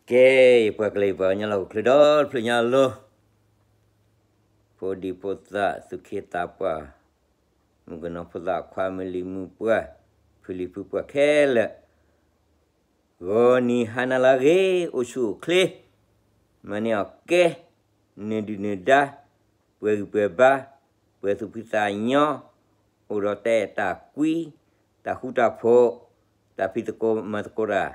ကဲ, ယပှၤကလုာ်ယပှၤကညီလၢဟီၣ်ခိၣ်ချၢဒီတဖျၢၣ်ညါအလိၤ, ဖိဒံဖိသၣ်သူၣ်က့သးပှၢ်, မုၣ်ကနီၤဖိသၣ်ခွါမုၢ်လံၤမုၢ်ပှၢ်, ဖုလံၤဖုပှၢ်ခဲလၢာ်, ဂီၤနံၤဟါနၤလၢအဂ့ၤ, အိၣ်ဆူၣ်အိၣ်ချ့, မၤန့ၢ်အီၣ်ကဲ, နဒုၣ်နဒါ, ပှဲၤဂံၢ်ပှဲၤဘါ, ပှဲၤသူၣ်ဖှံသးညီ, အိၣ်ဒီးတၢ်အဲၣ်တၢ်ကွံ, တၢ်ဃူတၢ်ဖိး, တၢ်ဖံးသကိးမၤသကိးတၢ်,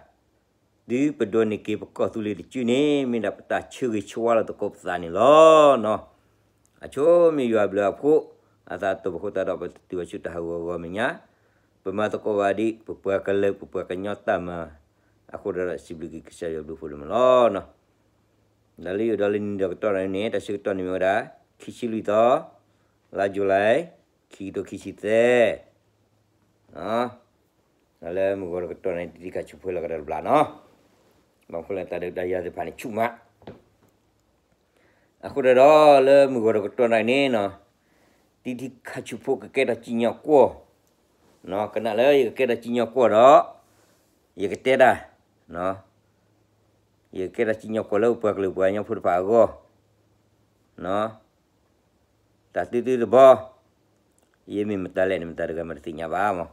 တုၤပဒိးန့ၢ်က့ၤပကီၢ်သူလ့ၤတစုန့ၣ် မ့ၢ်ဒၣ်ပတၢ်ဆၢဂ့ၤဆၢဝါလီၤသကိးပသးန့ၣ်လီၤနီၤ. အဆိမ့ၢ်ယွၤအဘျုးအဖှိၣ်, အသးတပၢၤဃိသတးဒီး ပတုၤဘၣ်ဆူတၢ်ဟးဂီၤဂီၤမဲာ်ညါ, ပမၤသကိးဘၣ်ဒ် ပပှၤကလုာ် ပပှၤကညီတၢ်မၤ, အဃိဒီးစံးဘျုးက့ၤကစၢ်ယွၤဘျုးဖှိၣ်ဒိၣ်မးလီၤနီၤ. ဒီးလၢယအိၣ်ဒီးလၢနံၤဒီးကတီၢ်န့ၣ် တၢ်ဆၢကတီၢ်န့ၣ်မ့ၢ်ဝဲဒၣ် ခံဆံလွံၢ်သီ, လါယူၤလံ, ခံကထိခံဆံသၢ လၢမုၢ်ဂီၤတကတီၢ်န့ၣ် တံၤတံၤခါဆူၣ်ဖိလီၤကဒီးတဘျီနီၤ. ဘၣ်မနုၤဃိလဲၣ် တၢ်ဒုးတၢ်ယၤသ့ၣ်တဖၣ်န့ၣ်ဆူၣ်မး, အဃိဒီးလၢမုၢ်ဂီၤတကတီၢ်န့ၣ်နီၤ, တံၤတံၤခါဆူၣ်ဖိကကဲထီၣ်စံၣ်ညီၣ်ကွီၢ်, ကနၣ်လၢယကကဲထီၣ်စံၣ်ညီၣ်ကွီၢ်ဒီး, ယကတဲတၢ်, ယကကဲထီၣ်စံၣ်ညီၣ်ကွီၢ်လၢပပှၤကလုာ်ပှၤကညီဖိတဖၣ်အဂီၢ်, တၢ်သုသုတဘီ, ယမ့ၢ်မတၤလဲၣ်န့ၣ် မတၤတဂၤမးတသ့ၣ်ညါဘၣ်မး,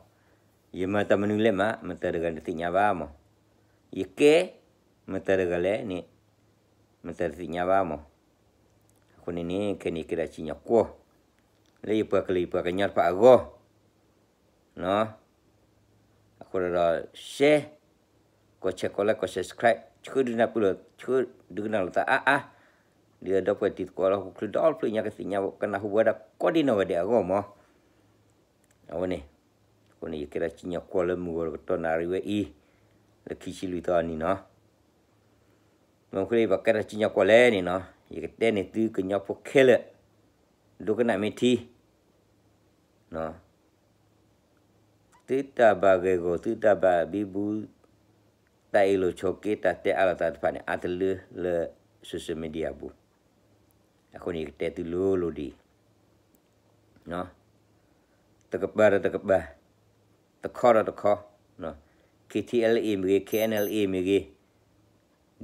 ယမၤတၢ်မနုၤလဲၣ်မး မတၤတဂၤတသ့ၣ်ညါဘၣ်မး, ယကဲ, မတၤတဂၤလဲၣ်န့ၣ်, မတၤတသ့ၣ်ညါဘၣ်မး, အဃိန့ၣ်န့ၣ် ခဲန့ၣ်ကဲထီၣ်စံၣ်ညီၣ်ကွီၢ်, လၢယပှၤကလုာ်ယပှၤကညီတဖၣ်အဂီၢ် အဃိဒီး share, ကိး share ကိး like ကိး subscribe ဆှၢဒုးနၢ်ပၢၢ်လိာ် ဆှၢဒုးကနၣ်လိာ်သးအါအါ, ဒ်သိးဒီပုၢ်ဝဲၢ်တံၤသကိးလၢဟီၣ်ခိၣ်ချၢဒီဖျၢၣ်ညါကသ့ၣ်ညါကနၢ်ဟူဝဲဒၣ်ကိးဒံနီၢ်ဂၤဒဲးအဂီၢ်မး, အဝဲန့ၣ်, အဃိန့ၣ် ယကဲထီၣ်စံၣ်ညီၣ်ကွီၢ်လၢမုၢ်ဂီၤတကတီၢ်နၣ်ရံၣ်ဝဲအံၤ, လၢခံဆံလွံၢ်သီအနံၤနီၤ, မ့ၢ်မနုၤဃိလၢယဘၣ်ကဲထီၣ်စံၣ်ညီၣ်ကွီၢ်လဲၣ်န့ၣ်နီၤ, ယကတဲန့ၢ်သုကညီဖိခဲလၢာ်, ဒိကနၣ်မ့ၢ်ထံ သုတၢ်ဘၣ်ဂ့ၢ်ဂီၢ် သုတၢ်ဘၣ်ဘံဘူ, တၢ်အ့ၣ်လိာ်ဆိးက့ တၢ်တဲအါလိာ်သးတဖၣ်န့ၣ် အါတလၢလၢ social media ပူၤ, အဃိန့ၣ် ယကတဲသုလိၤလိၤဒံး, တကပၤဒီးတကပၤ, တခီဒီးတခီ, KTLA မ့ၢ်ဂ့ၤ, KNLA မ့ၢ်ဂ့ၤ,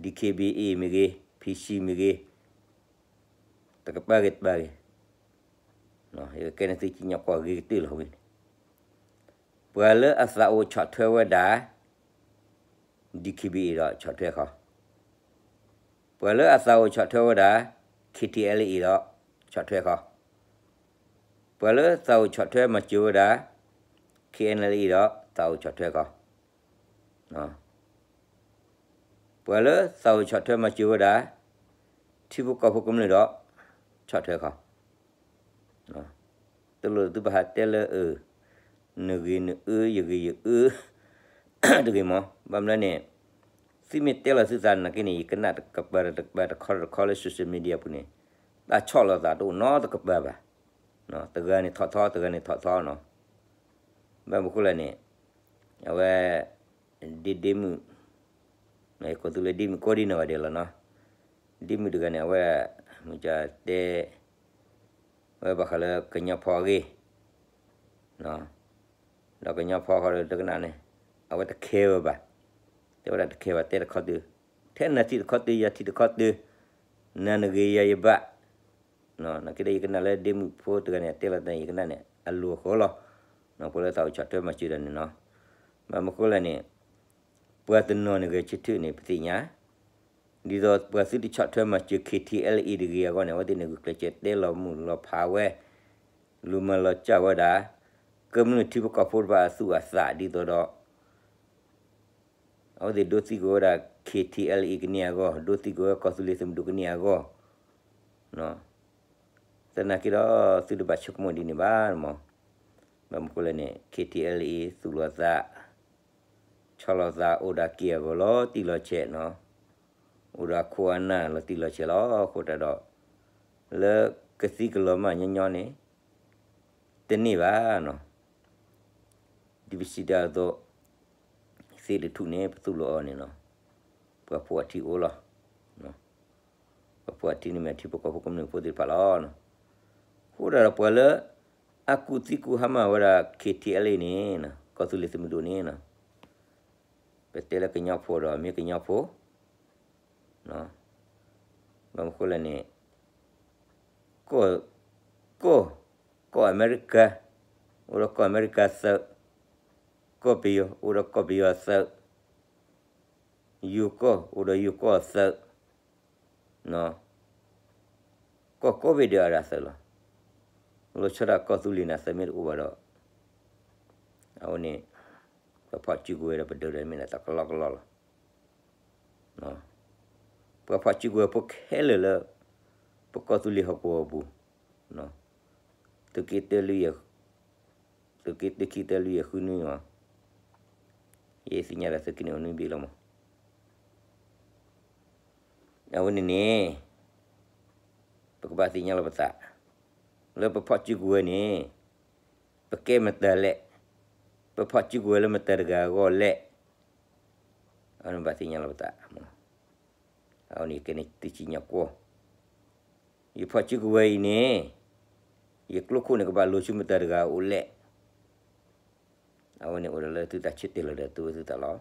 DKBA မ့ၢ်ဂ့ၤ, PC မ့ၢ်ဂ့ၤ, တကပၤဂ့ၤတကပၤဂ့ၤ, ယကကဲန့ၢ်သုစံၣ်ညီၣ်ကွီၢ်ဂ့ၤကတၢၢ်လီၤဝဲန့ၣ်, ပှၤလၢအသးအိၣ်ဆီၣ်ထွဲဝဲဒၣ် DKBA ဒီးဆီၣ်ထွဲဃီ, ပှၤလၢအသးအိၣ်ဆီၣ်ထွဲဝဲဒၣ် KTLA ဒီး ဆီၣ်ထွဲဃီ, ပှၤလၢသးအိၣ်ဆီၣ်ထွဲမၤစၢၤဝဲဒၣ် KNLA ဒီးသးအိၣ်ဆီၣ်ထွဲဃီ, ပှၤလၢသးအိၣ်ဆီၣ်ထွဲမၤစၢၤဝဲဒၣ် ထံဖိကီၢ်ဖိကမျၢၢ်ဒီး ဆီၣ်ထွဲဃီ, တလိၣ်သုဘၣ်ဟးတဲလၢအၢ, နဂ့ၤနအၢ ယဂ့ၤယအၢ တဂ့ၤမး, ဘၣ်မနုၤလဲၣ်န့ၣ်, သုမ့ၢ်တဲလီၤသုသးနာ်က့န့ၣ် ယကနၣ်တကပၤဒီးတကပၤ တခီဒီးတခီလၢ social media ပူၤန့ၣ်, တၢ်ဆီၣ်လီၤသးတအိၣ်နီတကပၤဘၣ်, တဂၤန့ၣ်ထီၣ်ထီ တဂၤန့ၣ်ထီၣ်ထီနီၤ, ဘၣ်မနုၤဃိလဲၣ်န့ၣ်, အဝဲ ဒ့ဒ့မုၣ်, ယကိးသုလၢဒ့မုၣ်ကိးဒံနီၢ်ဂၤဒဲးလီၤနီၤ, ဒ့မုၣ်တဂၤန့ၣ် အဝဲ မုၢ်ကတဲ ဝဲဘၣ်ဃးလၢကညီဖီအဂ့ၢ်, ဒီးကညီဖီဃီဒီးတကနၣ်န့ၣ်, အဝဲတခဲဝဲဘၣ်, တဲဝဲဒၣ်တခဲဘၣ် တဲတခီတုၤ, ထဲနၤထံၣ်တခီတုၤ ယၤထံၣ်တခီတုၤ, နၤနဂ့ၤယၤယဘၣ်, နာ်က့ဒီးယကနၣ်လၢဒ့မုၣ်ဖိတဂၤန့ၣ် တဲလီၤသးန့ၣ် ယကနၣ်န့ၣ် အလိၤအဃီလီၤ, ပှၤလၢသးအိၣ်ဆီၣ်ထွဲမၤစၢၤတၢ်န့ၣ်နီၤ, ဘၣ်မနုၤဃိလဲၣ်န့ၣ်, ပှၤတနီၤန့ၣ်ဂဲၤဆၢထၢၣ်န့ၣ် ပသ့ၣ်ညါ, ဒ်သိးပှၤသုတဆီၣ်ထွဲမၤစၢၤ KTLA တဂ့ၤအဂီၢ်န့ၣ် အဝဲသ့ၣ်န့ၣ် ဂုာ်ကျဲးစၢးတဲလီၤမုၢ်လီၤဖးဝဲ, လူၤမၤလီၤစၢ်ဝဲဒၣ်, ကမျၢၢ်ထံဖိကီၢ်ဖိတဖၣ်အသူၣ်အသးဒ်သိးဒီး အဝဲသ့ၣ်ဒိးသံကွံာ်ဝဲဒၣ် KTLA ကန့ၢ်အဂီၢ်, ဒိးသံကွံာ်ဝဲကီၢ်သူလ့ၤသုးမုၢ်ဒိၣ်ကန့ၢ်အဂီၢ်, သနာ်က့ဒီး သုတဘၣ်ဆိကမိၣ်ဒ်န့ၣ်ဘၣ်မး, ဘၣ်မနုၤဃိလဲၣ်န့ၣ် KTLA သူၣ်လီၤသး ဆီၣ်လီၤသးအိၣ်ဒီးက့ၢ်အဂီၢ်လီၤတံၢ်လီၤဆဲးနီၤ, အိၣ်ဒီးခိၣ်အနၢ်လီၤတံၢ်လီၤဆဲးလီၤ. အဃိသတးဒီး လၢကသံကလီၤမၢ်ညီညီန့ၣ် တန့ၢ်ဘၣ်နီၤ, ဒ်ပစံးတၢ်အသိး, သ့ၣ်တထူၣ်န့ၣ် ပသူၣ်လီၤအီၤန့ၣ်နီၤ, ပှၤဖိအထံအိၣ်လီၤ. ပှၤဖိအထံန့ၣ်မ့ၢ်ထံဖိကီၢ်ဖိကမျၢၢ်ဖိသ့ၣ်တဖၣ်လီၤ. အဃိသတးဒီးပှၤလၢ အကူၣ်သံကူၣ်ဟါမၢ်ဝဲဒၣ် KTLA န့ၣ်, ကီၢ်သူလ့ၤသုးမုၢ်ဒိၣ်န့ၣ်, ပတဲလၢကညီဖိဒီးမ့ၢ်ကညီဖိ, ဘၣ်မနုၤဃိလဲၣ်န့ၣ်, ကီၢ်, ကီၢ်, ကီၢ်အမဲရကၤ, အိၣ်ဒီးကီၢ်အမဲရကၤသုး, ကီၢ်ပယီၤ အိၣ်ဒီးကီၢ်ပယီၤသုး, ယိၤကီၢ် အိၣ်ဒီးယိၤကီၢ်သုး, ကီၢ်ကိးဘ့ၣ်ဒဲးအဒၣ်သုးလီၤ. လီၤဆီဒၣ်ကီၢ်သူလ့ၤန့ၣ် သုးမ့ၢ်တအိၣ်ဘၣ်ဒီး, အဝဲန့ၣ်, ပဖီၣ်စုကဝဲၤဒီးပဒုးဒီးမ့ၢ်ဒၣ်တၢ်ကလီကလီလီၤ. ပှၤဖီၣ်စုကဝဲၤဖိခဲလၢာ်လၢ ပကီၢ်သူလ့ၤဟီၣ်ကဝီၤအပူၤ, သုးက့တၢလွံၢ်, သုးက့တၢခံတၢလွံၢ်ယဲၢ်ဃုနွံမး, ယသ့ၣ်ညါဒီးသုးက့န့ၣ်အိၣ်နွံဘ့ၣ်လီၤမး. အဝဲန့ၣ်န့ၣ်, ပကဘၣ်သ့ၣ်ညါလီၤပသး, လၢပဖီၣ်စုကဝဲၤန့ၣ်, ပကဲမတၤလဲၣ်, ပဖီၣ်စုကဝဲၤလၢမတၤတဂၤအဂီၢ်လဲၣ်, အဝဲန့ၣ်ဘၣ်သ့ၣ်ညါလီၤပသး, အဝဲန့ၣ်ကဲန့ၣ်သုးစံၣ်ညီၣ်ကွီၢ်, ယဖီၣ်စုကဝဲၤအံၤန့ၣ်, ယကျိခိၣ်န့ၣ်ကဘၣ်လိၤဆူမတၤတဂၤအအိၣ်လဲၣ် အဝဲန့ၣ်အိၣ်ဒီးလၢသုသးဆၢတဲာ်လီၤဒီးသုဝဲသုသးလီၤ.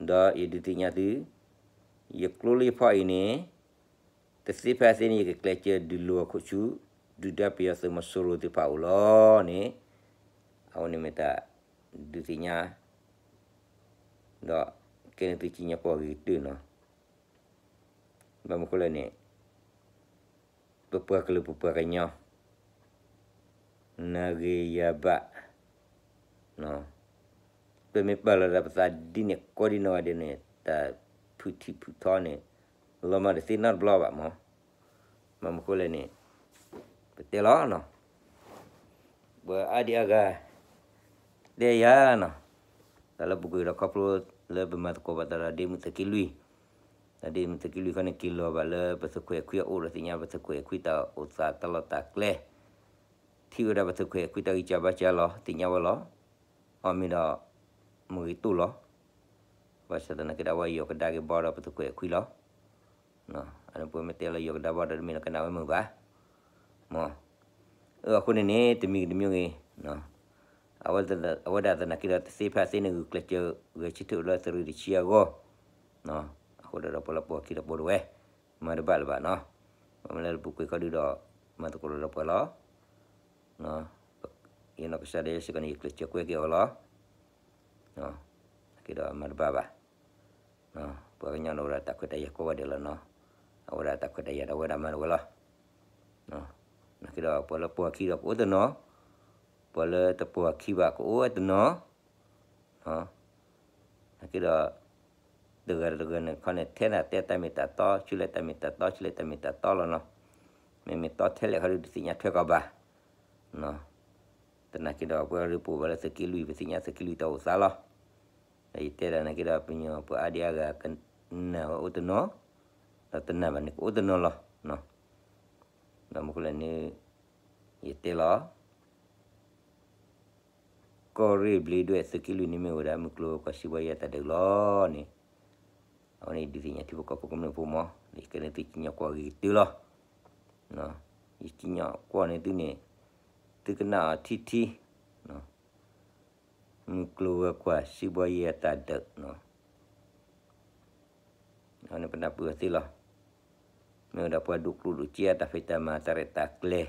ဒီးယဒုးသ့ၣ်ညါသု, ယကျိလၢယဖီၣ်အံၤန့ၣ်, တသ့ဖဲအသ့န့ၣ် ယကကျဲးစၢးဒုးလိၤအခိၣ်ဆူ, ဒုၣ်ဒါပယီၤသုးမီၤစိရိၤသ့ၣ်တဖၣ်အအိၣ်လီၤန့ၣ်, အဝဲန့ၣ်မ့ၢ်တၢ်ဒုးသ့ၣ်ညါ, ဒီးကဲန့ၣ်သုးစံၣ်ညီၣ်ကွီၢ်အဂ့ၤကတၢၢ်နီၤ. ဘၣ်မနုၤဃိလဲၣ်န့ၣ်, ပပှၤကလုာ်ပပှၤကညီ, နၤဂ့ၤယၤဘၣ်, ပမ့ၢ်ပာ်လီၤဒၣ်ပသးဒ်န့ၣ်ကိးဒံနီၢ်ဂၤဒဲးန့ၣ် တၢ်ဖုၣ်ထံဖုၣ်ထီန့ၣ်, လီၤမၢ်တသ့နီတဘျီဘၣ်မး. ဘၣ်မနုၤဃိလဲၣ်န့ၣ်, ပတဲလီၤနီၤ, ပှၤအါဒံအါဂၤ တဲယၤနီၤ, တၢ်လၢပူၤကွံာ်ဒီးခီဖျိလၢပမၤသကိးဘၣ်တၢ်ဒီးဒ့မုၣ်သုးက့လွံၢ်, ဒီးဒ့မုၣ်သုးက့လွံၢ်ခီန့ၣ် က့ၤလီၤဘၣ်လၢပသုးခွဲးအခွံအအိၣ်ဒီးသ့ၣ်ညါပသုးခွဲးအခွံတၢ်အိၣ်သးတၢ်လီၢ်တၢ်ကျဲ, ထံၣ်ဝဲဒၣ်ပသုးခွဲးအခွံတၢ်ဂံၢ်စၢ်ဘါစၢ်လီၤ သ့ၣ်ညါဝဲလီၤ. အီၣ်မ့ၤဒီး မုၢ်ဂ့ၤတိၢ်လီၤ. ဘၣ်ဆၣ်သနာ်က့ဒီး အဝဲယီၤကဒါက့ၤဘီဒီးပသုးခွဲးအခွံလီၤ. အန့ၣ်ပမ့ၢ်တဲလၢယီၤကဒါဘီဒီးတမ့ၢ်လၢကနၣ်ဝဲမုာ်ဘၣ်. မ်, အဃိန့ၣ်န့ၣ် တမံၤဂ့ၤတမံၤဂ့ၤ, အဝဲဒၣ်သနာ်က့ဒီး တသ့ဖဲအသ့န့ၣ် ဂုာ်ကျဲးစၢးဂဲၤဆၢထၢၣ်လၢသုးရ့ၣ်တဆံအဂီၢ်, အဃိဒီးပှၤလၢပိာ်အခံဒီးပိာ်ဒၣ်ဝဲ, မၤတဘၣ်လၢၤဘၣ်နီၤ. မ့ၢ်လၢပူၤကွံာ်ခီဒုဒီး မၤသကိးဒီးပှၤလီၤ. ယနီၢ်ကစၢ်ဒၣ်ယဲစ့ၢ်ကီးန့ၣ် ယကျဲးစၢးကွဲက့ၤအီၤလီၤ. နာ်က့ဒီးမၤတဘၣ်ဘၣ်. ပှၤကညီန့ၣ်အိၣ်ဒီးတၢ်ခွဲးတၢ်ယာ်ကိးဂၤဒဲးလီၤနီၤ. အဝဲဒၣ်တၢ်ခွဲးတၢ်ယာ်ဒီးအဝဲဒၣ်မၤတဝဲလီၤ. နာ်က့ဒီးပှၤလၢပိာ်အခံဒီးကအိၣ်တနီၤ, ပှၤလၢတပိာ်အခံဘၣ်ကအိၣ်ဝဲတနီၤ. နာ်က့ဒီး တဂၤဒီးတဂၤန့ၣ်ခီန့ၣ် ထဲဒၣ်တဲတၢ်မ့ၢ်တၢ်တီ, ဆူလဲၣ်တၢ်မ့ၢ်တၢ်တီ, ဆူလဲၣ်တၢ်မ့ၢ်တၢ်တီလီၤနီၤ. မ့မ့ၢ်တီထဲလဲၣ်ခီဒုး တသ့ၣ်ညါထွဲကီးဘၣ်. သနာ်က့ဒီး ပှၤရ့ၣ်ပိာ်ဘၣ်လၢသုးက့လွံၢ် ပသ့ၣ်ညါသုးက့လွံၢ်တၢ်အိၣ်သးလီၤ. ဒီးယတဲဒၣ်နာ်က့ဒီး ပညီပှၤအါဒံအါဂၤကနၣ်ဝဲအိၣ်တနီၤ, ဒီးတနၢ်ဘၣ်န့ၣ်ကအိၣ်တနီၤလီၤ. ဒီးမ့ၢ်ဃိလဲၣ်န့ၣ် ယတဲလီၤ. ကီၢ်ရ့ၣ်ဘျ့းဒွဲၣ်သုးက့လွံၢ်န့ၣ်မ့ၢ်ဝဲဒၣ် မုၢ်ကျိၤဝဲၤကွာ်စံးဘှီယဲၢ်တၢ်ဒုးလီၤန့ၣ်, အဝဲန့ၣ်ဒုးသ့ၣ်ညါထံဖိကီၢ်ဖိကမျၢၢ်ဖိမး, ယကဲန့ၣ်သုစံၣ်ညီၣ်ကွီၢ်ဂ့ၤကတၢၢ်လီၤ. ယစံၣ်ညီၣ်ကွီၢ်န့ၣ်သုန့ၣ်, သုကနၣ်အီၤထံထံ မုၢ်ကျိၤဝဲၤကွာ်စံးဘှီယဲၢ်တၢ်ဒုး, အဝဲန့ၣ်ပနၢ်ပၢၢ်အီၤသ့လီၤ. မ့ၢ်ဝဲဒၣ်ပှၤဒိးကျိၣ်ဒိးစ့အတၢ်ဖံးတၢ်မၤတၢ်ရဲၣ်တၢ်ကျဲ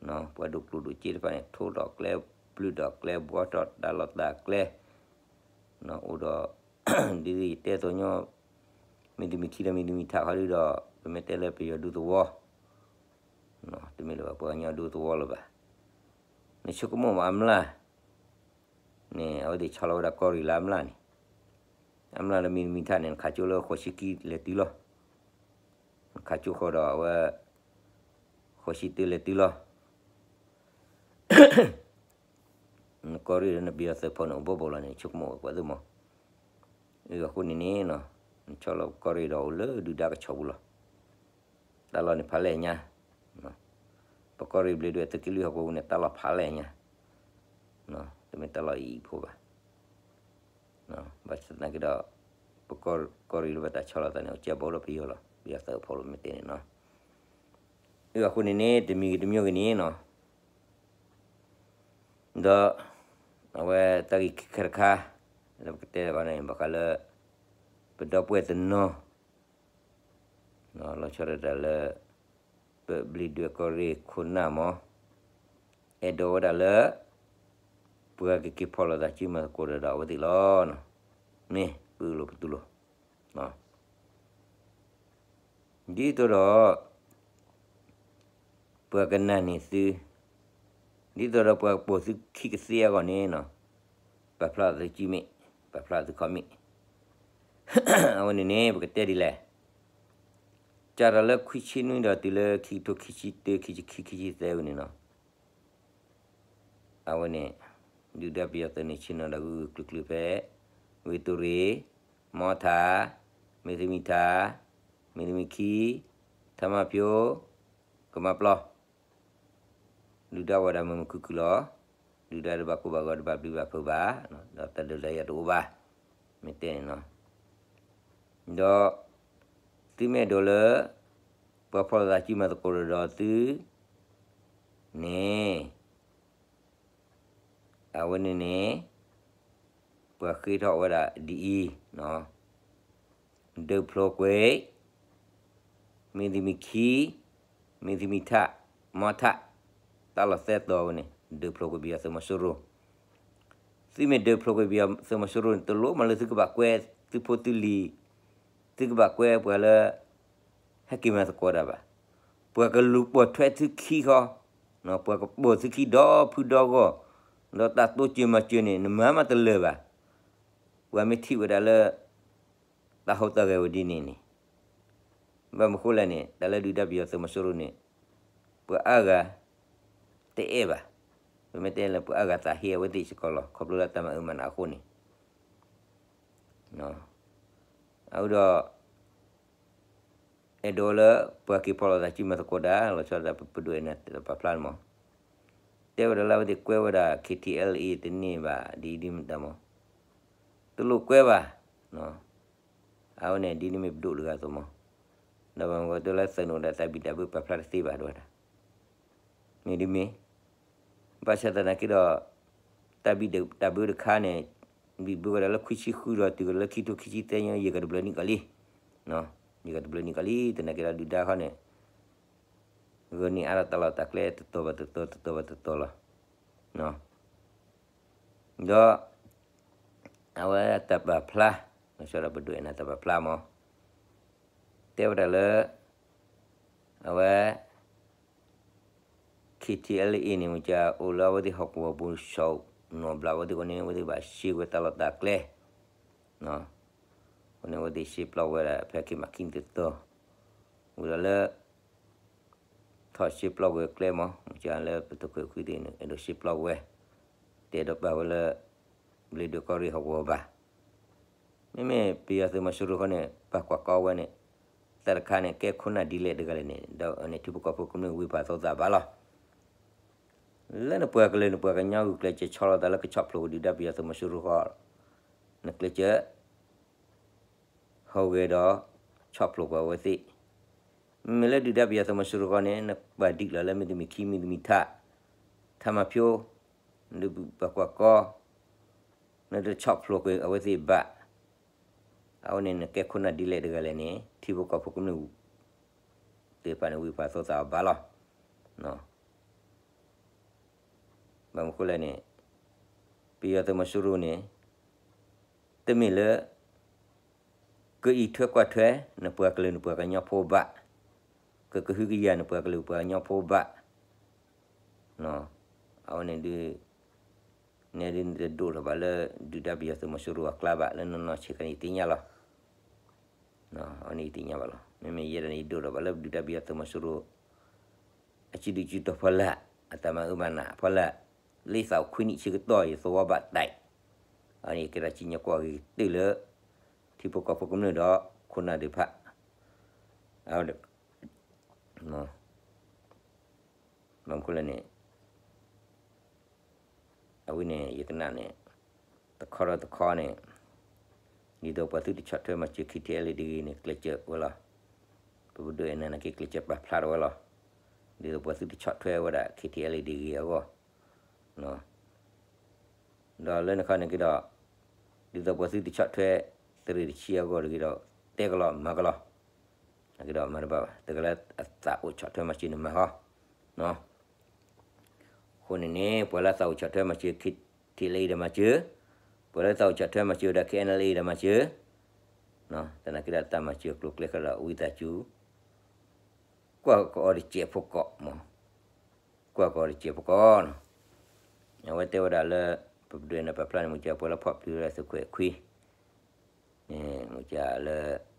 ၤ, ပှၤဒိးကျိၣ်ဒိးစ့တဖၣ်န့ၣ် ထိဒီးကျဲ, ဘျုးဒီးကျဲ, ဘှီထီၣ်တၢ်လီၢ်တၢ်ကျဲ, အိၣ်ဒီး ဒ်ယတဲအသိးညီ, မ့ၢ်တမံၤထံဒီးမ့ၢ်တမံၤထးခီဒုဒီး ပမ့ၢ်တဲလၢပယီၤဒူသဝီ, တမ့ၢ်လၢၤဘၣ် ပှၤကညီဒူသဝီလၢၤဘၣ်. နဆိကမိၣ်မးအမျၢ် န့ၣ် အဝဲသ့ၣ်ဆီလီၤဝဲဒၣ်ကီၢ်ရ့ၣ်လၢအမျၢ်န့ၣ်, အမျၢ်လၢမ့ၢ်တမံၤထးန့ၣ် နခးကၠိလၢဃိးဆံခံလဲၤတုၤလီၤ. နခးကၠိဃီဒီးအဝဲ ဃိးဆံတုၤလဲၤတုၤလီၤ. နကီၢ်ရ့ၣ်လၢနပယီၤသုးဖိန့ၣ် အိၣ်ဘိဘိလီၤန့ၣ် ဆိကမိၣ်ဝဲပှၤသုမး. အဃိန့ၣ်န့ၣ်, နဆီလီၤကီၢ်ရ့ၣ်ဒီးအိၣ်လၢဒုၣ်ဒါကဆီပူၤလီၤ. တၢ်လီၢ်န့ၣ်ဖးလဲၢ်ညါ, ပကီၢ်ရ့ၣ်ဘျ့းဒွဲၣ်သုးက့လွံၢ်ဟီၣ်ကဝီၤန့ၣ် တၢ်လီၢ်ဖးလဲၢ်ညါ, တမ့ၢ်တၢ်လီၢ်အံၤအံၤဖိဘၣ်. ဘၣ်ဆၣ်သနာ်က့ဒီး ပကီၢ်ရ့ၣ်လၢဘၣ်တၢ်ဆီလီၤသးန့ၣ် အိၣ်ကဲဘၣ်အိၣ်ဒီးပယီၤလီၤ, ပယီၤသုးဖိလီၤမ့ၢ်တဲန့ၣ်နီၤ. အဃိန့ၣ်န့ၣ် တမံၤဂ့ၤတမံၤဂ့ၤန့ၣ်နီၤ, ဒီး အဝဲတၢ်ဂ့ၢ်ခဲတခါ လၢပကတဲဘၣ်န့ၣ် ဘၣ်ဃးလၢ ပဒီပုၢ်ဝဲၢ်တနီၤ လီၤဆီဒၣ်တၢ်လၢ ပဘျံးဒွဲၣ်ကီၢ်ရ့ၣ်ခိၣ်နၢ်မး အဲၣ်ဒိးဝဲဒၣ်လၢ ပှၤကက့ၤဖီၣ်လိာ်သးစုမၤသကိးတၢ်ဒီးအဝဲသ့ၣ်လီၤ. မ့ၢ်ပအုၣ်လိာ်ပတူၢ်လိာ် ဒ်သိးဒီး ပှၤကနာ်န့ၢ်သု, ဒ်သိးဒီးပှၤကပိာ်သုခံကသ့အဂီၢ်န့ၣ်, ပာ်ဖျါသုစုမ့ၣ်, ပာ်ဖျါသုခီၣ်မ့ၣ်. အဝဲန့ၣ်န့ၣ် ပကတဲဒ်လဲၣ်, စးထီၣ်လၢခွံဆံနွံဒီးတုၤလၢခံကထိခံဆံတၢ ခံဆံခံ ခံဆံသၢဝဲန့ၣ်လီၤ. အဝဲန့ၣ် ဒုၣ်ဒါပယီၤသုးန့ၣ် ဆ့ၣ်နီၤဒီးဂုာ်ဂုာ်ကျုာ်ကျုာ်ဖဲ ဝ့ၢ်တူၢ်ရ့ၣ်, မီထး, မ့ၢ်သမံၤထး, မ့ၢ်သမံၤခံ, ထးမၢ်ဖၠိ, ကမါပျီ, ဒုၣ်ဒါဝဲဒၣ်မုာ်မုာ်ခုၣ်ခုၣ်လီၤ. ဒုၣ်ဒါတဘၣ်ကိၢ်ဘၣ်ဂီၤ တဘၣ်ပျံၤဘၣ်ဖုးဘၣ်, ဒီးတၢ်ဒုးတၢ်ယၤတအိၣ်ဘၣ်, မ့ၢ်တဲန့ၣ်လီၤ. ဒီး သုမ့ၢ်အဲၣ်ဒိးလၢ ပှၤဖီၣ်လိာ်သးစုမၤသကိးတၢ်ဒီးသုန့ၣ် အဝဲန့ၣ်န့ၣ် ပှၤဃ့ထီၣ်ဝဲဒၣ်ဒ်အံၤ, ဒၢးဖျိကွံာ် မ့ၢ်သမံၤခံ, မ့ၢ်သမံၤထး, မီထး, တၢ်လီၢ်သၢတီၤဝဲန့ၣ် ဒၢးဖျိကွံာ်ပယီၤသုးမီၤစိရိၤ. သုမ့ၢ်ဒၢးဖျိကွံာ်ပယီၤသုးမီၤစိရိၤန့ၣ် တလိၣ်မးလၢသုကဘၣ်ကွဲသုဖိသုလံၤ, သုကဘၣ်ကွဲပှၤလၢ ဟဲက့ၤမၤသကိးတၢ်ဘၣ်. ပှၤကလူၤပိာ်ထွဲသုခံဃီ, ပှၤကပိာ်သုခံဒီဖုဒီဂီၢ်, ဒီးတၢ်တိစၢၤမၤစၢၤန့ၣ် နမၤမးတလၢာ်ဘၣ်. ပှၤမ့ၢ်ထံၣ်ဝဲဒၣ်လၢ တၢ်ဟူးတၢ်ဂဲၤဝဲဒ်န့ၣ်န့ၣ်, ဘၣ်မနုၤဃိလဲၣ်န့ၣ် တၢ်လၢဒုၣ်ဒါပယီၤသုးမီၤစိရိၤန့ၣ် ပှၤအါဂၤ တအဲၣ်ဘၣ်. ပမ့ၢ်တဲလၢပှၤအါဂၤသးဟ့အဝဲသ့ၣ်စ့ၢ်ကီးလီၤ. ခီဖျိလၢတၢ်မၤအၢမၤနးအဃိန့ၣ်, အဃိဒီး အဲၣ်ဒိးလၢ ပှၤက့ၤဖီၣ်လိာ်သးစုမၤသကိးတၢ် လီၤဆီဒၣ်တၢ်ပဒိၣ်အဲၣ်နၤတၢ်ပာ်ဖျါန့ၣ်မး, တဲဝဲဒၣ်လၢအဝဲသ့ၣ်ကွဲဝဲဒၣ် ခ့ထံအဲလ်အ့ တန့ၢ်ဘၣ်ဒ်အံၤဒ်မတၤမး, တလိၣ်ကွဲဘၣ်. အဝဲန့ၣ်ဒ်န့ၣ်မ့ၢ်ပဒိၣ်တဂၤအသိးမး, ဒီးဘၣ်မနုၤဃိတဲလၢသုးန့ၣ်အိၣ်ဒီးတၢ်ဘံၣ်တၢ်ဘၢပာ်ဖျါတသ့ဘၣ်ဒ်ဝဲဒၣ် မ့ၢ်ဒ်မ့ၢ်, ဘၣ်ဆၣ်သနာ်က့ဒီး တၢ်ဘံၣ်တၢ်ဘၢတခါန့ၣ် ဘံၣ်ဘၢဝဲဒၣ်လၢခွံဆံဃုဒီးတုၤလၢခံကထိခံဆံသၢညါ ယဲၢ်ကီၢ်တဘျၢနံၣ်ကီၢ်လံ, ယဲၢ်ကီၢ်တဘျၢနံၣ်ကီၢ်လံ သနာ်က့ဒီးဒုၣ်ဒါခီန့ၣ် ဂုာ်န့ၢ်အါထီၣ်တၢ်လီၢ်တၢ်ကျဲတတီၤဘၣ်တတီၤ တတီၤဘၣ်တတီၤလီၤ. ဒီး အဝဲတၢ်ပာ်ဖျါ လီၤဆီဒၣ်ပဒိၣ်အဲၣ်နၤတၢ်ပာ်ဖျါမး, တဲဝဲဒၣ်လၢ အဝဲ ခ့ထံအဲလ်အ့န့ၣ် မ့ၢ်ကအိၣ်လၢအဝဲသ့ၣ်ဟီၣ်ကဝီၤပူၤ ဆှီနီၢ်ဘျးဝဲသ့ၣ်အဃိန့ၣ် အဝဲသ့ၣ်ဘၣ်ရှဲဝဲတၢ်လီၢ်တၢ်ကျဲ, အဃိန့ၣ် အဝဲသ့ၣ်ရှဲပျီဝဲဒၣ်ဖဲက့ၤမၤခံတတီၤ, ဝံၤဒီးလၢ ထီၣ်ရှဲပျီဝဲကျဲမး မ့ၢ်ကလၢပတခွဲးခွံသ့ၣ်န့ၣ် အဲၣ်ဒိးရှဲပျီဝဲ, တအဲၣ်ဒိးပာ်ဝဲလၢ ဘျ့ဒွဲၣ်ကီၢ်ရ့ၣ်ဟီၣ်ကဝီၤဘၣ်. မ့မ့ၢ်ပယီၤသုးမီၤစိရိၤဃီန့ၣ် ပာ်ကွၢ်ကီဝဲန့ၣ် တၢ်တခါန့ၣ် ကဲခိၣ်နၢ်ဒ်လဲၣ်တဂၤလဲၣ်န့ၣ် ဒီးန့ၣ်ထံဖိကီၢ်ဖိကမျၢၢ်ဝံဖးသိသးဘၣ်လီၤ. လၢနပှၤကလုာ်နပှၤကညီဂုာ်ကျဲးစၢးဆီလီၤသးလၢကဆီၣ်ဖျိးကဒုၣ်ဒါပယီၤသုးမီၤစိရိၤဃီ နကျဲးစၢး ဟူးဂဲၤဒီး ဆီၣ်ဖျိးကွံာ်အဝဲသ့ၣ်, မ့မ့ၢ်လၢဒုၣ်ဒါပယီၤသုးမီၤစိရိၤဃီန့ၣ် နပာ်ဒံးလီၤလၢမ့ၢ်သမံၤခံ မ့ၢ်သမံၤထး, ထးမၤဖၠိ, နပာ်ကွၢ်ကီ, နတဆီၣ်ဖျိးကွံာ်အဝဲသ့ၣ်ဘၣ်. အဝဲန့ၣ်နကဲခိၣ်နၢ်ဒ်လဲၣ်တဂၤလဲၣ်န့ၣ် ထံဖိကီၢ်ဖိကမျၢၢ်သ့ၣ်တဖၣ်န့ၣ် ဝံဖးသိသးအီၤဘၣ်လီၤ. ဘၣ်မနုၤဃိလဲၣ်န့ၣ် ပယီၤသုးမီၤစိရိၤန့ၣ် တမ့ၢ်လၢ ကအံးထွဲကွၢ်ထွဲ နပှၤကလုာ်နပှၤကညီဖိဘၣ်, ကကဟုကယာ်နပှၤကလုာ်ပှၤကညီဖိဘၣ်. အဝဲန့ၣ်ဒုး နဲဒုးနတဒိၣ်ထီၣ်ဘၣ်လၢ ဒုၣ်ဒါပယီၤသုးမီၤစိရိၤအကျါဘၣ် လၢနီၢ်နီၢ်ဆံးခါန့ၣ် ယသ့ၣ်ညါလီၤ. အဝဲန့ၣ်ယသ့ၣ်ညါဘၣ်လီၤ. မ့မ့ၢ်ယဲဒၣ်န့ၣ် ယဒိၣ်ထီၣ်ဘၣ်လၢဒုၣ်ဒါပယီၤသုးမီၤစိရိၤ အစုဒုးစုတီၤဖီလာ်, အတၢ်မၤအၢမၤနးဖီလာ်, လၢယသးအိၣ်ခွံနံၣ်ဆံကတီၢ် ယသဝီဘၣ်တၢ်, အဝဲန့ၣ်ယကဲထီၣ်စံၣ်ညီၣ်ကွီၢ်ဂ့ၤကတၢၢ်လၢ ထံဖိကီၢ်ဖိကမျၢၢ်ဒီး ခိၣ်နၢ်သ့ၣ်တဖၣ်, အဝဲ ဘၣ်မနုၤလဲၣ်န့ၣ် အဝဲန့ၣ် ယကနၣ်န့ၣ် တခီဒီးတခီန့ၣ် ဒ်သိးပှၤသုတဆီၣ်ထွဲမၤစၢၤ ခ့ထံအဲလ်အ့ ဒ်ဂ့ၤန့ၣ် ကျဲးစၢးဝဲလီၤ. ပပဒိၣ်အဲၣ်နၤနာ်က့ ကျဲးစၢးပာ်ဖျါထီၣ်ဝဲလီၤ. ဒ်သိးပှၤသုတဆီၣ်ထွဲဝဲဒၣ် ခ့ထံအဲလ်အ့ ဒ်ဂ့ၤအဂီၢ်, ဒီးလၢနခီန့ၣ်က့ၤဒီး ဒ်သိးပှၤသုတဆီၣ်ထွဲ သုးရ့ၣ်တဆံအဂီၢ်တဂ့ၤဒီး တဲကလီၤမၤကလီၤ. ကဒီးမၤတဘၣ်ဘၣ်, တဂၤလၢအသးအိၣ်ဆီၣ်ထွဲမၤစၢၤန့ၣ်မၤဟီ, အဃိန့ၣ်န့ၣ် ပှၤလၢအသးအိၣ်ဆီၣ်ထွဲမၤစၢၤ ထံလၢအံၤဒီးမၤစၢၤ, ပှၤလၢအသးအိၣ်ဆီၣ်ထွဲမၤစၢၤဝဲဒၣ် ခဲအံၤန့ၣ်လၢအံၤဒီးမၤစၢၤ, သနာ်က့ဒီးတၢ်မၤစၢၤအကျိၤအကျဲဃီဒီး ဝံသးစူၤ ကွၢ်ကီးအီၤတစဲးဖိကီးမး, ကွၢ်ကီးအီၤတစဲးဖိကီးနီၤ, အဝဲတဲဝဲဒၣ်လၢ ပဒွဲၣ်န့ၣ်ပာ်ဖျါန့ၣ် မ့ၢ်ကပှၤလၢဖီၣ်ပျံၤဝဲဒၣ်သုးခွဲးခွံ န့ၣ် မ့ၢ်ကလၢ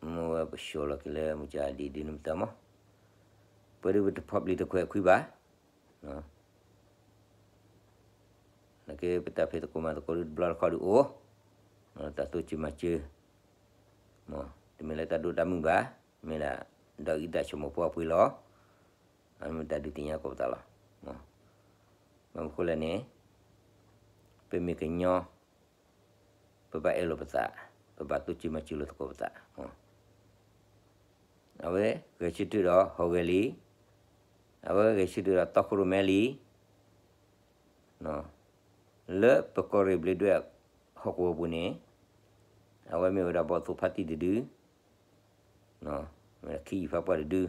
မ့ၢ်ဝဲပဆှၢလီၤက့ၤလၢမ့ၢ်ကဒ်ဒ်န့ၣ်မတၤမး, ပှၤဒုးပတဖီၣ်ပျံၤသုးခွဲးခွံဘၣ်, နာ်က့ပတၢ်ဖံးသကိးမၤသကိးဒုးတဘျီတခီဒုးအိၣ်, တၢ်တိစၢၤမၤစၢၤ, မ့ၢ်တမ့ၢ်လၢတၢ်ဒိၣ်တၢ်မုၢ်ဘၣ်, မ့ၢ်ဒၣ် ဒီးအံသၣ်ဆိကမိၣ်ဖိအပှ့ၤလီၤ, အမ့ၢ်တၢ်ဒုးသ့ၣ်ညါသကိးပသးလီၤ, ဘၣ်မနုၤဃိလဲၣ်န့ၣ် ပမ့ၢ်ကညီ ပဘၣ်အဲၣ်လိာ်ပသး, ပဘၣ်တိစၢၤမၤစၢၤလိာ်သကိးပသး, အဝဲဂဲၤဆၢထၢၣ်ဒီးဟီၣ်ဂဲၤလံ, အဝဲဂဲၤဆၢထၢၣ်ဒီးတီခိၣ်ရိၣ်မဲလံ, လၢပကီၢ်ရ့ၣ်ဘျ့းဒွဲၣ်ဟီၣ်ကဝီၤပူၤန့ၣ်, အဝဲမ့ၢ်ဝဲဒၣ်ဘီၣ်သိၣ်ဖါတံၢ်တဒု, မ့ၢ်ဒၣ်ခံယုၢ်ဖးပှၢ်တဒု,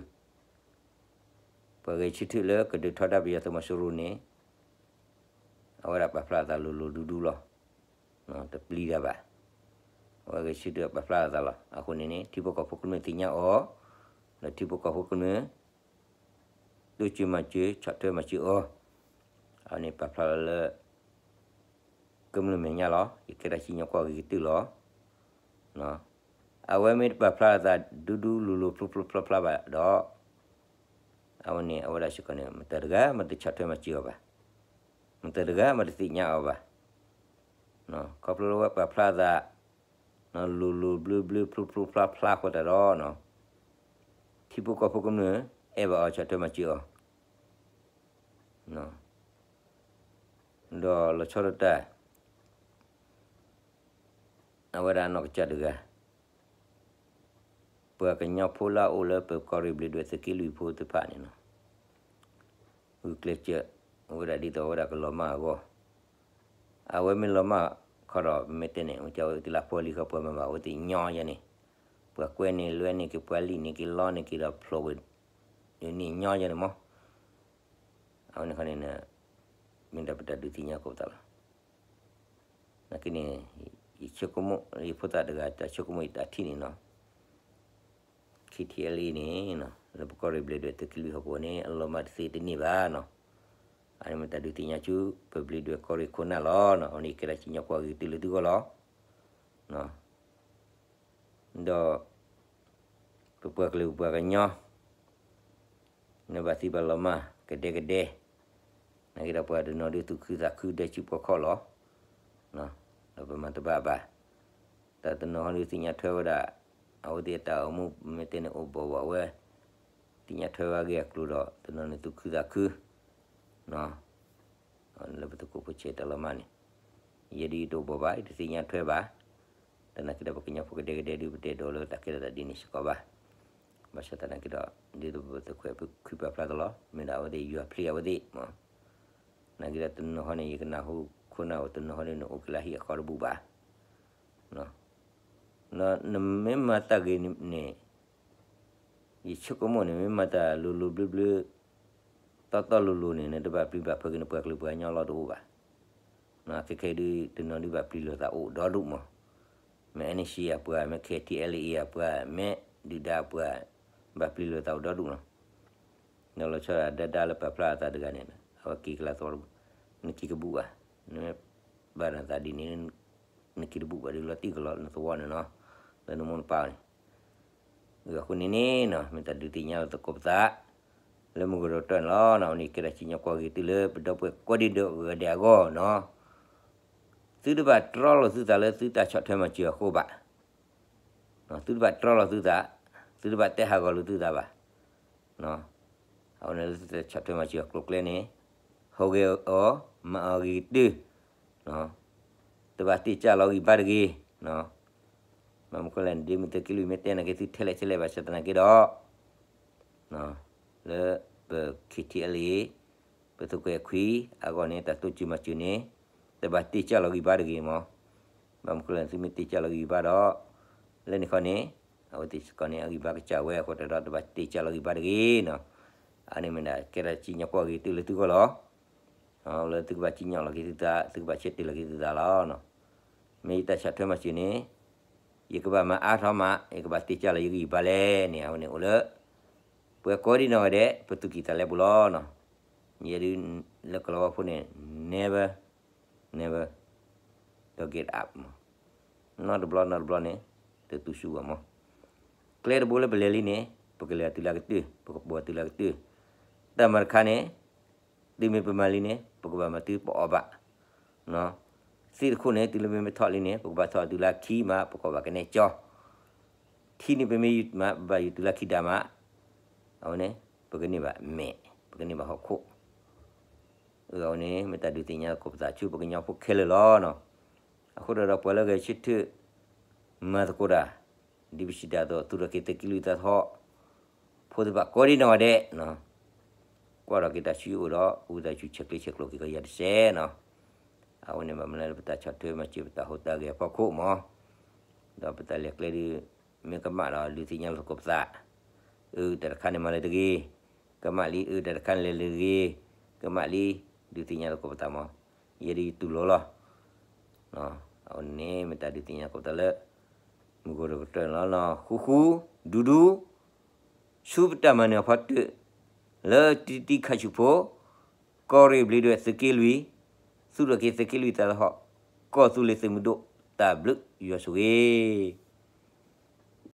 ပှၤဂဲၤဆၢထၢၣ်လၢကဒုးထီဒါပယီၤသုးမီၤစိရိၤန့ၣ်, အဝဲဒၣ်ပာ်ဖျါအသးလိၤလိၤဒူဒူလီၤ, တပျံၤတၢ်ဘၣ်, အဝဲဂဲၤဆၢထၢၣ်ပာ်ဖျါအသးလီၤ. အဃိန့ၣ်န့ၣ် ထံဖိကီၢ်ဖိကမျၢၢ်သ့ၣ်ညါအီၤ, ဒီးထံဖိကီၢ်ဖိကမျၢၢ် တိစၢၤမၤစၢၤ ဆီၣ်ထွဲမၤစၢၤအီၤ, အဝဲန့ၣ်ပာ်ဖျါလီၤလၢ ကမျၢၢ်မဲာ်ညါလီၤ. ယကဲဒၣ်စံၣ်ညီၣ်ကွီၢ်ဂ့ၤကတၢၢ်လီၤ. အဝဲမ့ၢ်တပာ်ဖျါအသးဒူဒူလိၤလိၤဖျိဖျိဖျါဖျါဘၣ်ဒီး, အဝဲန့ၣ် အဝဲဒၣ်စ့ၢ်ကီးန့ၣ် မတၤတဂၤမးတဆီၣ်ထွဲမၤစၢၤအီၤဘၣ်, မတၤတဂၤမးတသ့ၣ်ညါအီၤဘၣ်. ခီဖျိလၢအဝဲပာ်ဖျါအသး လိၤလိၤဘျၢဘျၢဖျိဖျိဖျါဖျါအဃိသတးဒီး, ထံဖိကီၢ်ဖိကမျၢၢ် အဲၣ်ဘၣ်အီၤဆီၣ်ထွဲမၤစၢၤအီၤ, ဒီးလီၤဆီဒၣ်တၢ် အဝဲဒၣ်နီၢ်ကစၢ်တဂၤ, ပှၤကညီဖိလၢအအိၣ်လၢပကီၢ်ရ့ၣ်ဘျ့းဒွဲၣ်သုးက့လွံၢ်ဖိတဖၣ်န့ၣ်လီၤ. ဂုာ်ကျဲးစၢး အဝဲဒၣ်ဒ်သိးအဝဲဒၣ်ကလီၤမၢ်အဂီၢ်, အဝဲမ့ၢ်လီၤမၢ်ခီဒီး မ့ၢ်တဲန့ၣ် မ့ၢ်တဲဝဲသ့ၣ်လၢအဖိလံၤဃီပှၤမၤဘၣ်အဝဲသ့ၣ်ညီယဲန့ၣ်, ပှၤကွဲန့ၢ်လွဲန့ၢ်က့ၤပှၤလံၣ်န့ၢ်က့ၤလီန့ၢ်က့ၤဒီးဖျိးဝဲ န့ၣ်ညီယဲန့ၣ်မး. အဝဲန့ၣ်ခီန့ၣ် မ့ၢ်ဒၣ်ပတၢ်ဒုးသ့ၣ်ညါကိးပသးလီၤ. နာ်က့န့ၣ် ယဆိကမိၣ် ယဖိသၣ်တဂၤတၢ်ဆိကမိၣ်ယတၢ်ထံၣ်န့ၣ်နီၤ, ခံထံၣ်အလံန့ၣ် လၢပကီၢ်ရ့ၣ်ဘျ့းဒွဲၣ်သုးက့လွံၢ်ဟီၣ်ကဝီၤန့ၣ် အလီၤမၢ်တသ့တန့ၢ်ဘၣ်နီၤ. အန့ၣ်မ့ၢ်တၢ်ဒုးသ့ၣ်ညါဆူ ပဘျ့းဒွဲၣ်ကီၢ်ရ့ၣ်ခိၣ်နၢ်လီၤ. အဝဲန့ၣ်ကဲဒၣ်စံၣ်ညီၣ်ကွီၢ်ဂ့ၤကတၢၢ်လၢသုဂီၢ်လီၤ. ဒီး ပပှၤကလုာ်ပပှၤကညီ နဘၣ်သံဘၣ်လီၤမၢ်ကဒဲကဒဲ, နာ်က့ဒီးပှၤတနီၤဒုးသူၣ်ခုသးခုဒဲစုပှီၢ်ခီၣ်လီၤ. ဒီးပမၤတဘၣ်ဘၣ်. တၢ်တနီၤဟီဒုးသ့ၣ်ညါထွဲဝဲဒၣ် အဝဲသ့ၣ်အတၢ်အိၣ်မူ မ့ၢ်တဲန့ၣ်အိၣ်ဘှီၣ်ဘၣ်ဝဲ, သ့ၣ်ညါထွဲဝဲအဂ့ၢ်အကျိၤဒီး တနီၤန့ၣ်သူၣ်ခုသးခု လၢပသုးခိၣ်ဖိဆဲးတၢ်လီၤမၢ်န့ၣ်, ယဲဒုးယတအိၣ်ဘှီၣ်ဘၣ် ယတသ့ၣ်ညါထွဲဘၣ်. သနာ်က့ဒီးပကညီဖိကဒဲကဒဲဒုးပတဲဒိးလၢတၢ်ခဲလၢာ်တၢ်ဒ်န့ၣ်စ့ၢ်ကီးဘၣ်. ဘၣ်ဆၣ်သနာ်က့ဒီး ဒ်သိးပသုးခွဲးခွံပာ်ဖျါတလီၤ မ့ၢ်ဒၣ်အဝဲသ့ၣ်ယွၤဖျ့အဝဲသ့ၣ်မး. နာ်က့ဒီးတနီၤဟီန့ၣ် ယကနၢ်ဟူခိၣ်နၢ်အိၣ် တနီၤဟီန့ၣ်နအိၣ်က့ၤလၢဟံၣ်အဃီတဘူၣ်ဘၣ်. နမ့ၢ်မၤတၢ်ဂ့ၤန့ၣ် ယဆိကမိၣ်န့ၣ် မ့ၢ်မၤတၢ်လိၤလိၤဘျၢဘျၢ တီတီလိၤလိၤန့ၣ် နတဘၣ်ပျံၤဘၣ်ဖုးက့ၤနပှၤကလုာ်ပှၤကညီလီၤတအိၣ်ဘၣ်. ခဲခဲအံၤဒုး တနီၤဒုးဘၣ်ပျံၤလိာ်သးအိၣ်ဒီဒူၣ်မး. မ့ၢ် NCA အပှၤ မ့ၢ် KTLA အပှၤ မ့ၢ်ဒုၣ်ဒါအပှၤ ဘၣ်ပျံၤလိာ်သးအိၣ်ဒီဒူၣ်လီၤ. ဒီးလီၤဆီဒၣ်တၢ်လၢပာ်ဖျါအသးတဂၤန့ၣ် အဝဲက့ၤကလၤသီတဘူၣ်, နက့ၤကဘူၣ်ဘၣ်, နမ့ၢ်ဘၣ်နသးဒ်န့ၣ် နက့ၤတဘူၣ်ဘၣ်ဒီးလီၤတံၢ်ကလီၤနသဝီန့ၣ်နီၤ, လၢနမိၢ်နပၢ်န့ၣ် အဃိန့ၣ်န့ၣ်နီၤ မ့ၢ်တၢ်ဒုးသ့ၣ်ညါလီၤသကိးပသး လၢမုၢ်ကရီၤတၢၢ်န့ၣ်လီၤ. အဝဲန့ၣ်ကဲဒၣ်စံၣ်ညီၣ်ကွီၢ်ဂ့ၤတုၤလၢပဒီပုၢ်ဝဲၢ်ကိးဒံဒီးဂၤဒဲးအဂီၢ်နီၤ. သုတဘၣ်တြီလိာ်သုသးလၢသုတၢ်ဆီၣ်ထွဲမၤစၢၤအဃိဘၣ်. သုတဘၣ်တြီလိာ်သုသး, သုတဘၣ်တဲဟးဂီၤလိာ်သုသးဘၣ်. အဝဲန့ၣ်လၢသုတၢ်ဆီၣ်ထွဲမၤစၢၤအကျိၤအကျဲန့ၣ် ဟူးဂဲၤအီၤ မၤအီၤဂ့ၤကတၢၢ် တဘၣ်တ့ၢ်ကၢ်လီၤဂံၢ်ဘါတဂ့ၤ. ဘၣ်မနုၤဃိလဲၣ်န့ၣ် ဒ်မ့ၢ်သုးက့လွံၢ်မ့ၢ်တဲနာ်က့ သုထဲလဲၣ်ထဲလဲၣ်ဘၣ်ဆၣ်သနာ်က့ဒီး လၢပ KTLA ပသုးခွဲးခွံအဂီၢ်န့ၣ် တၢ်တိစၢၤမၤစၢၤန့ၣ် တဘၣ်တ့ၢ်ကၢ်လီၤဂံၢ်ဘါတဂ့ၤမး. ဘၣ်မနုၤဃိလဲၣ်န့ၣ် သုမ့ၢ်တ့ၢ်ကၢ်လီၤဂံၢ်ဘါဒီး လၢန့ၣ်ခီန့ၣ် အဝဲသ့ၣ်စ့ၢ်ကီးန့ၣ် အဂံၢ်ဘါကစၢ်ဝဲအဃိတၢ်ဒီး တဘၣ်တ့ၢ်ကၢ်လီၤဂံၢ်ဘါတဂ့ၤနီၤ. အန့ၣ်မ့ၢ်ဒၣ် ကဲထီၣ်စံၣ်ညီၣ်ကွီၢ်ဂ့ၤတုၤလၢသုဂီၢ်လီၤ. လၢသုကဘၣ်စံၣ်ညီၣ်လီၤက့ၤသုသး သုကဘၣ်ဆဲးတ့ၢ်လီၤက့ၤသုသးလီၤ. မ့ၢ်ယတၢ်ဆီၣ်ထွဲမၤစၢၤန့ၣ် ယကဘၣ်မၤအါထီၣ်မး ယကဘၣ်တ့ၢ်ကၢ်လီၤယဂံၢ်ယဘါလဲၣ်န့ၣ် အဝဲန့ၣ်အိၣ်လၢ ပှၤကိးဒံနီၢ်ဂၤဒဲး ပသူၣ်ကံၢ်သးလဲပူၤလီၤနီၤ. ယဲဒုး လၢကလီၤဝါဖိန့ၣ် never, never, don't give up မး. နီတဘျီနီတဘျီန့ၣ် တသူၣ်စူၤဘၣ်မး. ကျဲတဘိလၢပလဲၤလံန့ၣ် ပကလဲၤတုၤလၢကတၢၢ် ပကပိာ်တုၤလၢကတၢၢ်. တၢ်မၤတခါန့ၣ် တုၤမ့ၢ်ပမၤလံန့ၣ် ပကဘၣ်မၤတုၤပအီၣ်ဘၣ်. သ့ၣ်တခိၣ်န့ၣ် တုၤလၢမ့ၢ်ပထီၣ်လံန့ၣ် ပကဘၣ်ထီၣ်တုၤလၢခံမး ပကီၢ်ဘၣ်ကနဲကၠီ ထံန့ၣ်ပမ့ၢ်ယူၤမး ပဘၣ်ယူၤတုၤလၢခံဒါမး အဝဲန့ၣ် ပကန့ၢ်ဘၣ်မဲာ် ပကန့ၢ်ဘၣ်ဟီၣ်ခိၣ်. အဝဲန့ၣ် မ့ၢ်တၢ်ဒုးသ့ၣ်ညါသကိးပသးဆူပကညီဖိခဲလၢာ်လီၤနီၤ. အဃိဒီးပှၤလၢဂဲၤဆၢထၢၣ် မၤသကိးတၢ် ဒ်ပစံးတၢ်အသိး သူၣ်ထီၣ်က့ၤသုးက့လွံၢ်သးသဟီၣ် ဖိသ့ၣ်တဖၣ်ကိးဒံနီၢ်ဂၤဒဲး ကွၢ်ထီၣ်က့ၤတၢ်ဆူယအိၣ်ဒီး ဝံသးစူၤဆဲးကျိးဆဲးကျိးက့ၤကယၤတစဲးနီၤ. အဝဲန့ၣ်ဘၣ်မနုၤလၢပတၢ်ဆီၣ်ထွဲမၤစၢၤပတၢ်ဟူးတၢ်ဂဲၤအဖီခိၣ်မး ဒီးပတၢ်လဲၤကျဲဒုး မ့ၢ်ကမၣ်ဒီးဒုးသ့ၣ်ညါလီၤသကိးပသး, အၢ တၢ်တခါန့ၣ်မၤလၢတဂ့ၤ, ကမၣ်လံ အၢ တၢ်တခါန့ၣ်လဲၤလၢတဂ့ၤ, ကမၣ်လံ ဒုးသ့ၣ်ညါလီၤသကိးပသးမး, ယဲဒၣ်ယတူၢ်လိာ်လီၤ. အဝဲန့ၣ်မ့ၢ်တၢ်ဒုးသ့ၣ်ညါသကိးပသးလၢ မုၢ်ဂီၤတကတၢၢ်န့ၣ်လီၤ. ဃူဃူ ဒူဒူ ဆူပတၢ်မၤနၢၤအဖီတၢၣ် လၢတံတံခါဆူၣ်ဖိ ကီၢ်ရ့ၣ်ဘျ့းဒွဲၣ်သုးက့လွံၢ်, သူၣ်ထီၣ်က့ၤသုးက့လွံၢ်သးသဟီၣ်, ကီၢ်သူလ့ၤသုးမုၢ်ဒိၣ် တၢ်ဘျုးယွၤဆိၣ်ဂ့ၤ